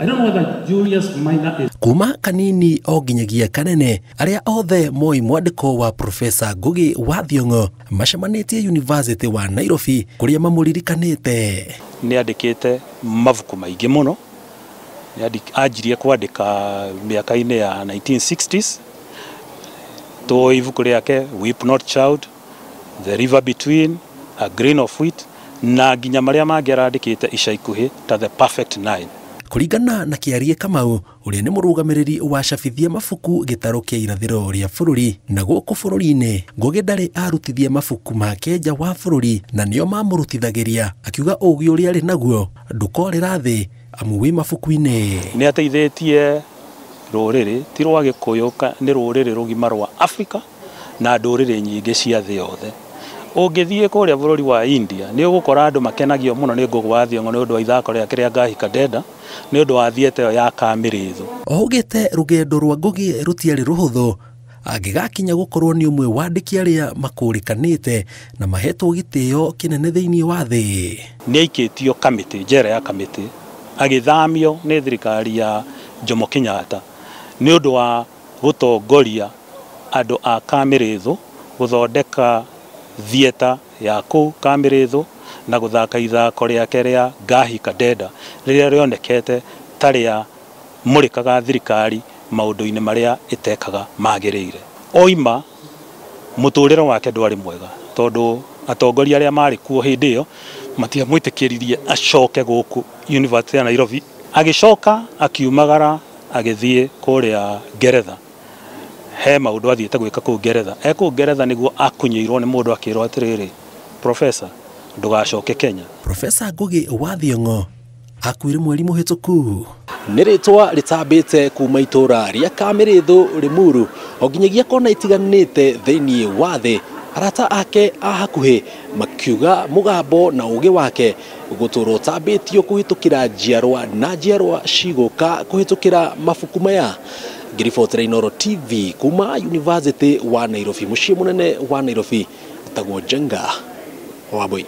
I don't know whether Julius Maina is Kuma kanini o nginyagia kanene, arĩa othe moi mwandĩko wa Profesa Ngugi wa Thiong'o macemanĩtie University wa Nairobi kũrĩa mamũririkanĩte. Nĩ andĩkĩte mabuku maingĩ mũno. Anjirie kwandĩka mĩaka-inĩ ya 1960s. Tũĩ ibuku rĩake Weep Not Child, The River Between, A Grain of Wheat, na nginya marĩa mangĩ arandĩkĩte ica ikuhĩ ta The Perfect Nine. Kũringana na Kĩarie Kamau, ũrĩa nĩ mũrũgamĩrĩri wa cabithia mabuku gĩtarũ kĩa irathĩro rĩa bũrũri na gũkũ bũrũri-inĩ, Ngugi ndarĩ arutithia mabuku make nja wa bũrũri na nĩo mamũrutithagĩria, akiuga ũgĩ ũrĩa arĩ naguo ndũkorĩra thĩ amu wĩ mabuku-inĩ. Nĩ ateithĩtie rũrĩrĩ ti rwa Gĩkũyũ, nĩ rũrĩrĩ rũgima rwa Afrika na ndũrĩrĩ nyingĩ cia thĩ yothe. Ũngĩthiĩ kũrĩa bũrũri wa India nĩ ũgũkora andũ makenagio mũno nĩ Ngugi wa Thiong'o nĩ ũndũ wa ithako rĩake rĩa Ngahi Kandenda, nĩ ũndũ wa theatre ĩyo ya Kamĩrĩthũ. Augĩte rũgendo rwa Ngugi rũtiarĩ rũhũthũ angĩgakinya gũkorwo nĩ ũmwe wa andĩki arĩa makũrĩkanĩte na mahetwo gĩtĩo kĩnene thĩinĩ wa thĩ. Nĩ aikĩtio kamĩtĩ, njera ya kamĩtĩ, agĩthamio nĩ thirikari ya Jomo Kenyatta nĩ ũndũ wa gũtongoria andũ a Kamĩrĩthũ gũthondeka theatre ya kũu Kamĩrĩthũ na gũthaka ithako rĩake rĩa Ngahi Kandenda rĩrĩa rĩonekete ta rĩa mũrĩkaga thirikari maũndũ-inĩ marĩa ĩtekaga magĩrĩire. Oima mũtũrĩre wake ndwarĩ mwega tondũ atongoria arĩa marĩ kuo hĩndĩ ĩyo matiamwĩtĩkĩririe acoke gũkũ University ya Nairobi. Agĩcoka akiumagara agĩthiĩ kũrĩa Ngeretha. He maũndũ athiĩte gwĩka kũu Ngeretha. E kũu Ngeretha nĩguo akunyĩirwo nĩ mũndũ akĩrwo atĩrĩrĩ, Profesa, ndũgacoke Kenya. Profesa Ngugi wa Thiong'o akuire mweri mũhĩtũku. Nĩ rĩtwa rĩtambĩte kuma itũra rĩa Kamĩrĩthũ Limuru o nginyagia kona itiganĩte thĩinĩ wa thĩ. Arata ake a hakuhĩ makiuga mũgambo na ũgĩ wake gũtũrwo ũtambĩtio kũhĩtũkĩra njiarwa na njiarwa cigũka kũhĩtũkĩra mabuku maya. Ngĩribotera Inooro TV kuma University wa Nairobi, mũciĩ mũnene wa Nairobi, tagwo Njenga Wambui.